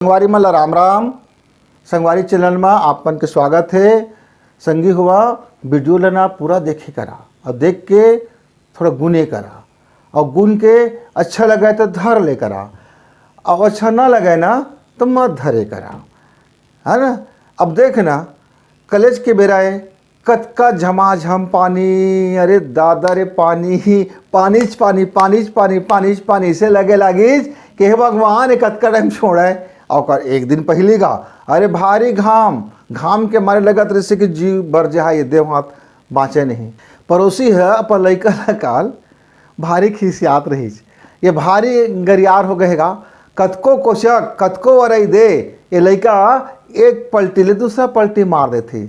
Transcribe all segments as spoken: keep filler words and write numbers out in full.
संगवारी मन ला राम राम। संगवारी चैनल मा आप मन के स्वागत हे। संगी हुआ, वीडियो ला ना पूरा देखे करा और देख के थोड़ा गुने करा, और गुन के अच्छा लगे तो धर ले करा, और अच्छा ना लगे ना तो मत धरे करा, है ना। अब देख ना, कलेज के बेरा ए, कतका झमाझम पानी, अरे दादा रे, पानी ही पानीच पानी, पानीच पानी, पानीच पानी, इसे लगे लागिस कि हे भगवान, ये कतका टाइम छोड़े। और ओकर एक दिन पहिली गा, अरे भारी घाम, घाम के मारे लगत रहिसे कि जीव बर जहा, ये देह हाथ बाँचे नहीं। पड़ोसी ह अपन लइका ला काल भारी खिसियात रहिस, ये भारी गरियार हो गए गा। कतको कोचक, कतको वरई दे, ये लइका एक पलटी ले दूसरा पलटी मार देथे,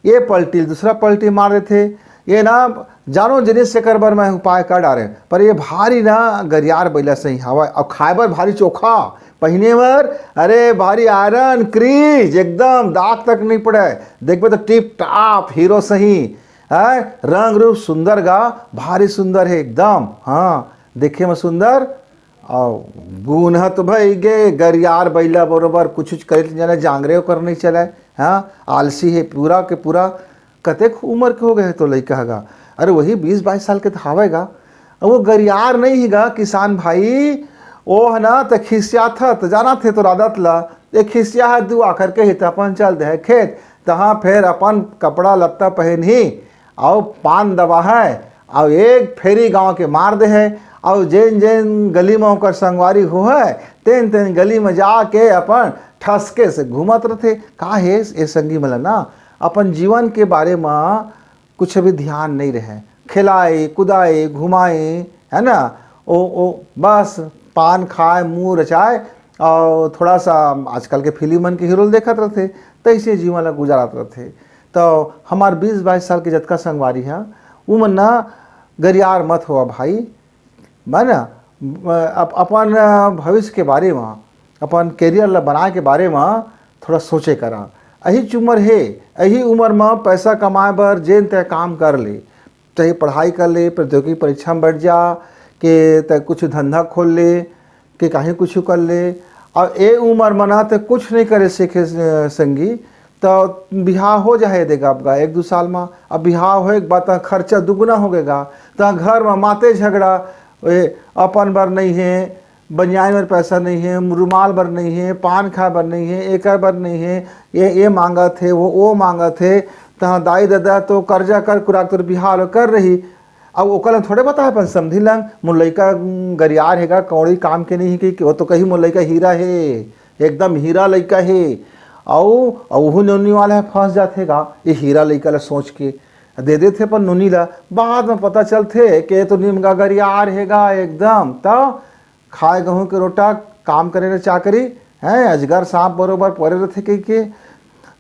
ये पलटी ले दूसरा पलटी मार देथे। ये ना जानो जिनिस, एकर बर मैं उपाय कर डारे, पर ये भारी ना गरियार बइला सही हवय। अउ खाए बर भारी चोखा, पहिने बर, अरे भारी आयरन क्रीज, एकदम दाग तक नहीं पड़े। देखबे तो टिप टाप हीरो सही, है, रंग रूप सुंदर गा, भारी सुंदर है एकदम। हाँ, देखे में सुंदर। और गुनहत भई गे गरियार बइला बरोबर, कुछ कुछ करे जाने, जांगरे ओकर नहीं चले। हाँ, आलसी है पूरा के पूरा। कतेक उम्र के हो गए तो लइका हगा, अरे वही बीस बाईस साल के तो हावय गा। वो गरियार नहीं ही गा किसान भाई, वो है ना, त खिसियात ह, त जाना थे तो आदत ला, ये खिसिया है दुआ करके ही त अपन चल दे है खेत। तहाँ फेर अपन कपड़ा लत्ता पहन ही, अउ पान दबा है, अउ एक फेरी गांव के मार दे है, अउ जेन जेन गली में ओकर संगवारी हो है, तेन तेन गली में जाके अपन ठसके से घूमत रथे। का हे, ए संगी मन ल ना अपन जीवन के बारे में कुछ भी ध्यान नहीं रहे, खेलाए कुदाए घुमाए, है ना, ओ ओ बस पान खाए मुंह रचाए, और थोड़ा सा आजकल के फिल्म मन के हीरो ल देखत रथे, तैसे जीवन ला गुजारत रथे। तो हमार बीस बाईस साल के जतका संगवारी है, वो मन ना गरियार मत होवा भाई, मैं ना अप, अपन भविष्य के बारे में, अपन कैरियर ला बनाए के बारे में थोड़ा सोचे करा। अही उम्र हे, अही उम्र में पैसा कमाए बर जेन तय काम कर ले, चाहे पढ़ाई कर ले, प्रतियोगी परीक्षा में बैठ जा, के तय कुछ धंधा खोल ले, के कहीं कुछ कर ले। और ए उम्र में ना तो कुछ नहीं करे सीखे, अ, संगी, तो बिहाव हो जाए देगा आपका एक दो साल में। अब बिहाव होए के बाद तो खर्चा दुगुना हो गएगा, तो घर में माते झगड़ा, ए, अपन बर नहीं है, बनियान बर पैसा नहीं है, रुमाल बर नहीं है, पान खाए बर नहीं है, एकर बर नहीं है, ये ये मांगत है, वो वो मांगत है। तहाँ दाई ददा तो कर्जा कर कुराक तोर बिहाव कर रही। अब ओकर लंग थोड़े बताए अपन समधी लंग, मोर लइका गरियार हेगा, कौड़ी काम के नहीं है कि, कि वो तो कही मोर लइका हीरा है, एकदम हीरा लइका है। अउ अउ उहू नोनी वाला है फंस जाथे गा ये हीरा लइका ला सोच के, दे देथे अपन नोनी ला। बाद में पता चलथे कि ये तो निमगा गरियार हेगा एकदम। त खाए गहूं के रोटा, काम करे ले चाकरी, हैं, अजगर सांप बरोबर परे रथे कहि के।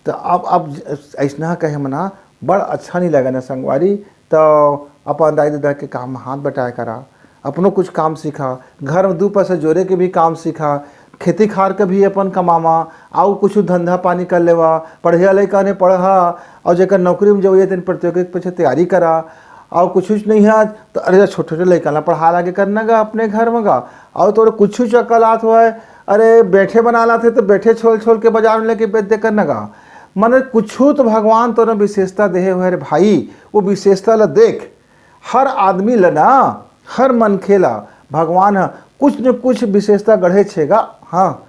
तो अब अब अइसना कहे मना बड़ अच्छा नहीं लगे ना संगवारी। तो अपन दाई ददा के काम में हाथ बटाए करा, अपनो कुछ काम सीखा, घर में दू पैसा जोड़े के भी काम सीखा, खेती खार के भी अपन कमावा, आउ कुछ धंधा पानी कर लेवा, पढ़िया लइका ने पढ़ा, और जेकर नौकरी में जब ये तेन प्रतियोगिता के पीछे तैयारी करा, और कुछ कुछ नहीं है तो अरे छोटे छोटे लइका ला पढ़ा लागे करना गा अपने घर में गा, और तोरे कुछ कुछ अकल आत हुआ है, अरे बैठे बना लाथे तो बैठे छोल छोल के बाजार में लेके बेच दे करना गा। माने कुछ तो भगवान तोरे विशेषता देहे हुए रे भाई, वो विशेषता ला देख। हर आदमी ला ना, हर मनखे ला भगवान ह कुछ न कुछ विशेषता गढ़े छेगा। हाँ,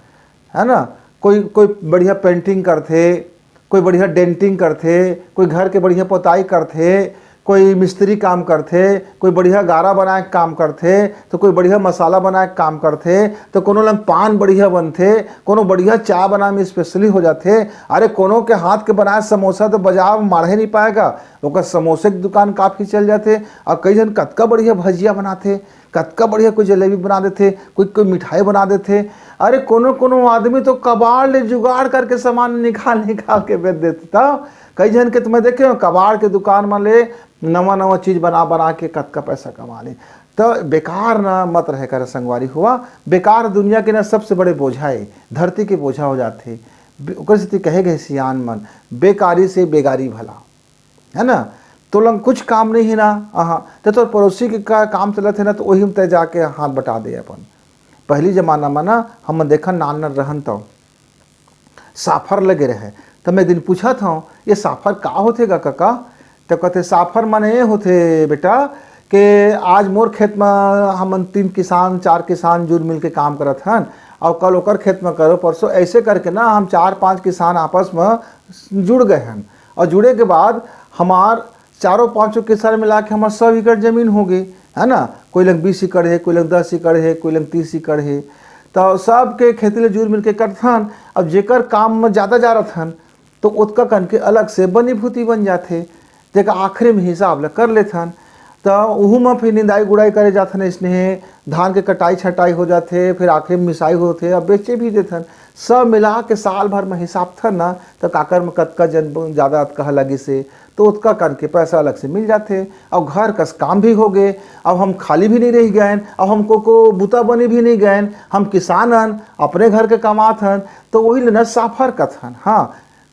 है ना, कोई कोई बढ़िया पेंटिंग करथे, कोई बढ़िया डेंटिंग करथे, कोई घर के बढ़िया पोताई करथे, कोई मिस्त्री काम करथे, कोई बढ़िया गारा बनाए के काम करथे, तो कोई बढ़िया मसाला बनाए के काम करथे, तो कोनो लंग पान बढ़िया बनथे, कोनो बढ़िया चाय बनाए में स्पेशली हो जाथे। अरे कोनो के हाथ के बनाए समोसा तो बाजार में माढ़े नहीं पाएगा, ओकर समोसे के दुकान काफ़ी चल जाथे। और कई झन कतका बढ़िया भजिया बनाथे, कतका बढ़िया कोई जलेबी बना देथे, कोई कोई मिठाई बना देथे। अरे कोनो कोनो आदमी तो कबाड़ ले जुगाड़ करके सामान निकाल निकाल के बेच देथे। तब कई झन के तो मैं देखे हूँ कबाड़ के दुकान में ले नवा नवा चीज बना बना के कतका पैसा कमा ले। तो बेकार ना मत रहे कर संगवारी हुआ, बेकार दुनिया के ना सबसे बड़े बोझा है, धरती के बोझा हो जाथे। बे- ओकर सेती कहे गए सियान मन, बेकारी से बेगारी भला, है ना। तोलंग कुछ काम नहीं है ना, अहा, तो तोर पड़ोसी के का काम चलत है ना, तो वही में तय जाके हाथ बटा दे अपन। पहली जमाना में ना हम देखन नान नान रहन तो साफर लगे रहे। त मैं एक दिन पूछत हंव, "ये साफर का होथे गा कका?" त कहथे, "साफर माने ये होथे बेटा के आज मोर खेत म हमन तीन किसान, चार किसान जुर मिल के काम करत हन, अउ कल ओकर खेत म करो, परसों ऐसे करके ना हम चार पांच किसान आपस म जुड़ गए हन, अउ जुड़े के बाद हमार चारों पांचों किसान मिला के हमार सौ एकड़ जमीन हो गे, है ना? कोई लंग बीस एकड़ हे, कोई लंग दस एकड़ हे, कोई लंग तीस एकड़ हे, त सबके खेती ले जुर मिल के करथन। अब जेकर काम म ज्यादा जा रथन, तो ओतका कन के अलग से बनी भूती बन जाथे, जेकर आखिरी में हिसाब ल कर लेथन। त उहू म फिर निंदाई गुड़ाई करे जाथन, इसने धान के कटाई छटाई हो जाथे, फिर आखिरी में मिसाई होथे, अब बेचे भी देथन। सब मिला के साल भर म हिसाब थन ना, त काकर म कतका जन ब-, जादा अतका लगिस हे, तो ओतका कन के पैसा अलग से मिल जाथे। अब घर कस काम भी हो गे, अब हम खाली भी नहीं रह गएन, अब हमको को बुता बनी भी नहीं गएन, हम किसान हन, अपने घर के कमात हन, तो वही ले ना साफर कथन। हाँ,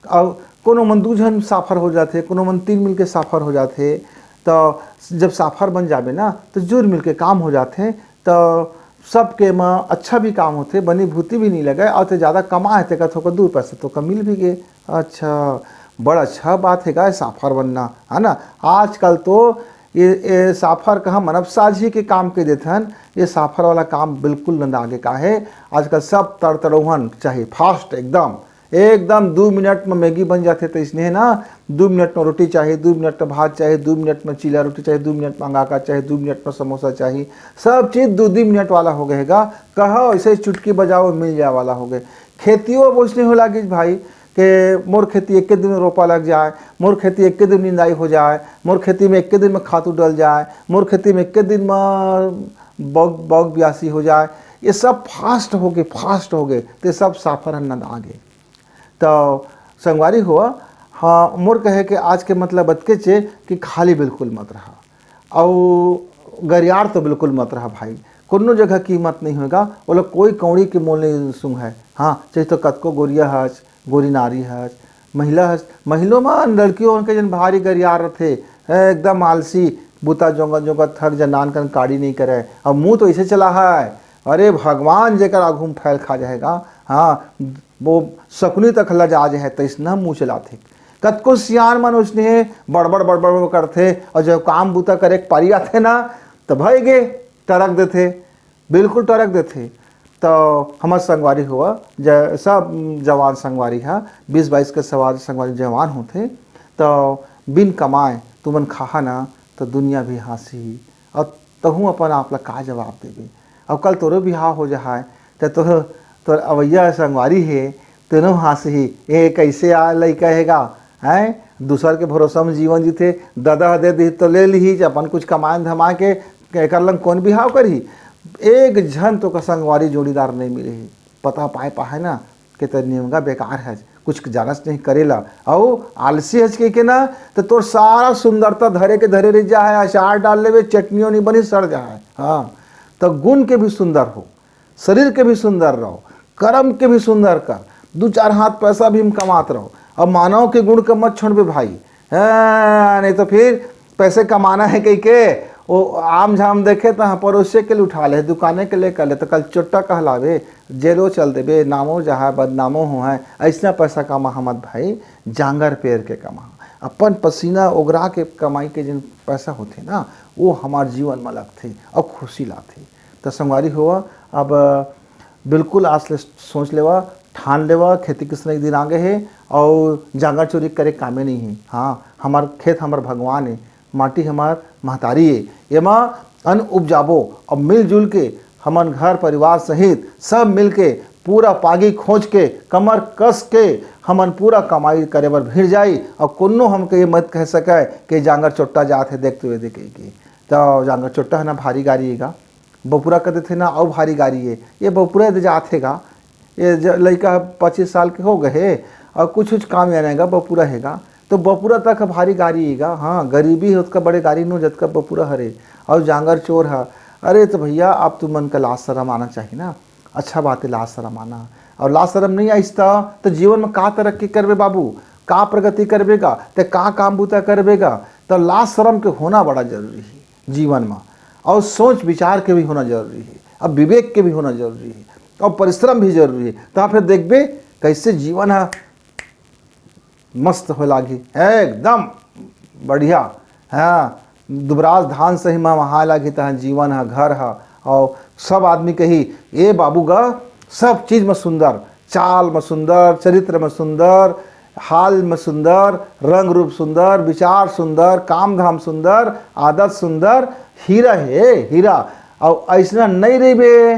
अब कोनो मन दू झन साफर हो जाथे, कोनो मन तीन मिल के साफर हो जाथे। तो जब साफर बन जाबे ना, तो जुर मिल के काम हो जाथे, तो सबके म अच्छा भी काम होथे, बनी भूती भी नहीं लगे, और ते ज्यादा कमाए, तेकर थोका दू पैसा तो का मिल भी गे। अच्छा, बड़ा अच्छा बात हे गा, साफर बनना, है ना? आजकल तो ये, ये साफर कहा मनब साझी के काम के देथन, ये साफर वाला काम बिल्कुल नंदा गे। काहे? आजकल सब तड़तड़ोहन चाही, फास्ट एकदम, एकदम दू मिनट में मैगी बन जाथे। तो इसने ना, दू मिनट में रोटी चाही, दू मिनट में भात चाही, दू मिनट में चीला रोटी चाही, दू मिनट में अंगाका चाही, दू मिनट में समोसा चाही, सब चीज दू दू मिनट वाला हो गए गा। कहो ऐसे चुटकी बजाओ, मिल जाए वाला हो गए। खेतियो अब उसने हो लागिस भाई, के मोर खेती एके दिन में रोपा लग जाए, मोर खेती एके दिन निंदाई हो जाए, मोर खेती में एके दिन में खातू डल जाए, मोर खेती में एके दिन में बग बग बियासी हो जाए। ये सब फास्ट हो गए, फास्ट हो गए, ते सब साफर हन नंदा गे। तो संगवारी हो, हाँ, मोर कहे के आज के मतलब अतकेच हे कि खाली बिल्कुल मत रहा, अउ गरियार तो बिल्कुल मत रहा भाई। कोनो जगह कीमत नहीं होएगा, ओला कोई कौड़ी के मोल नहीं सूंघय। हाँ, चाहे तो कतको गोरिया हच, गोरी नारी हच, महिला हच, महिलो मन, लड़कियों मन के जन भारी गरियार रथे, एकदम आलसी, बुता जोंगत जोंगत थक जनान कन काड़ी नहीं करे। अब मुंह तो ऐसे चला है, अरे भगवान जेकर आगू में फैल खा जाएगा। हाँ, वो शकुनी तक लजा जाए, तैसना मुंह चलाथे। कतको सियान मन उसने बड़बड़ बड़बड़ करथे, और जब काम बूता करे के पारी आथे ना, तो भय गे, टरक देथे, बिल्कुल टरक देथे। तो हमर संगवारी हुआ, ज-, सब जवान संगवारी हा, बीस बाईस के सवार संगवारी जवान होथे, तो बिन कमाए तुमन खाहा ना, तो दुनिया भी हाँसी। और तहूँ अपन आप ला का जवाब देबे? अब कल तोरो बिहाव हो जहाय, त तोर, तोर अवैया संगवारी हे, तेनो हाँसही, "ए, कैसे आ लइका हे गा? हैं? दूसर के भरोसा में जीवन जीथे, ददा ह दे दिही तो ले लिही, अपन कुछ कमाए धमाए के, एकर लंग कौन बिहाव करही?" एक झन तो का संगवारी जोड़ीदार नहीं मिलही। पता पाए पाए ना, के त निमगा बेकार हच, कुछ जानच नहीं करेला, अउ आलसी हच कहिके ना, त तोर सारा सुंदरता धरे के धरे रह जा है, अचार डाल लेबे, चटनियो नहीं बनी, सड़ जा है। हाँ, त गुण के भी सुंदर हो, शरीर के भी सुंदर रहो, कर्म के भी सुंदर कर, दू चार हाथ पैसा भी हम कमात रहो। अब मानव के गुण के मत छोड़बे भाई, हाँ, नहीं तो फिर पैसे कमाना है कहिके, वो आम झाम देखे तो हाँ, पड़ोसिये के लिए उठा ले, दुकाने के लिए कर ले, तो कल चोट्टा कहलावे, जेलो चल देबे, नामो जहाँ बदनामो हो है। ऐसना पैसा कमा हमत भाई, जांगर पेर के कमा, अपन पसीना ओगरा के कमाई के जिन पैसा होथे ना, वो हमार जीवन में लगथे और खुशी लाथे। तो संगवारी हो, अब बिल्कुल आज ले सोच लेवा, ठान लेवा, खेती किसानी के दिन आगे हे, और जांगर चोरी करे कामे नहीं है। हाँ, हमार खेत हमार भगवान है, माटी हमार महतारी है, एमा अन्न उपजाबो और मिलजुल के हमन घर परिवार सहित सब मिल के पूरा पागी खोज के कमर कस के हमन पूरा कमाई करे बर भिड़ जाई, और कोनो हमके ये मत कह सके कि जांगर चोट्टा जात है देखते हुए देखे की। तो जांगर चोट्टा है ना भारी गारी है गा, बपुरा कह देथे ना, अउ भारी गारी हे। ये बपुरा दे जात हे गा। ये ज-, लइका पच्चीस साल के हो गए हे, अउ कुछ कुछ काम जाने गा, बपुरा हे गा। तो बपुरा तक भारी गारी हे गा। हाँ, गरीबी हे, ओतका बड़े गारी नो, जतका बपुरा हरे। अउ जांगर चोर हा, अरे तो भैया, आप तुमन का लाज शरम आना चाहिए ना। अच्छा बात है, लाज शरम आना। और लाज शरम नहीं आइस त, तो जीवन में का तरक्की करबे बाबू, का प्रगति करबे गा, ते का काम बूता करबे गा? तो लाज शरम के होना बड़ा जरूरी है जीवन में, और सोच विचार के भी होना जरूरी है, अब विवेक के भी होना जरूरी है, और परिश्रम भी जरूरी है। तो फिर देखबे कैसे जीवन ह मस्त हो लागी, एकदम बढ़िया। हाँ, दुबराज धान सही म वहाँ लागी, तहाँ जीवन ह, घर ह। और सब आदमी कही, "ए बाबू गा, सब चीज म सुंदर, चाल म सुंदर, चरित्र म सुंदर, हाल म सुंदर, रंग रूप सुंदर, विचार सुंदर, काम धाम सुंदर, आदत सुंदर, हीरा हे हीरा।" और ऐसना नहीं रहिबे,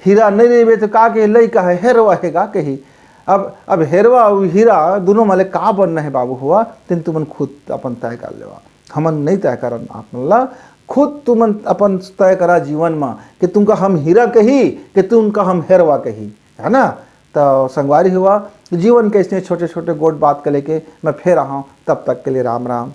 हीरा नहीं रहिबे तो का कही, लइका है, हेरवा है का कही। अब अब हेरवा और हीरा दोनों म ले का बनना है बाबू हुआ, तेन तुमन खुद अपन तय कर लेवा। हमन नहीं तय करन आप मन ला, खुद तुमन अपन तय करा जीवन म कि तुमका हम हीरा कही कि तुमका हम हेरवा कही, है ना? तो संगवारी हुआ, जीवन के इसने छोटे छोटे गोठ बात के लेके मैं फिर आहा हूँ। तब तक के लिए राम राम।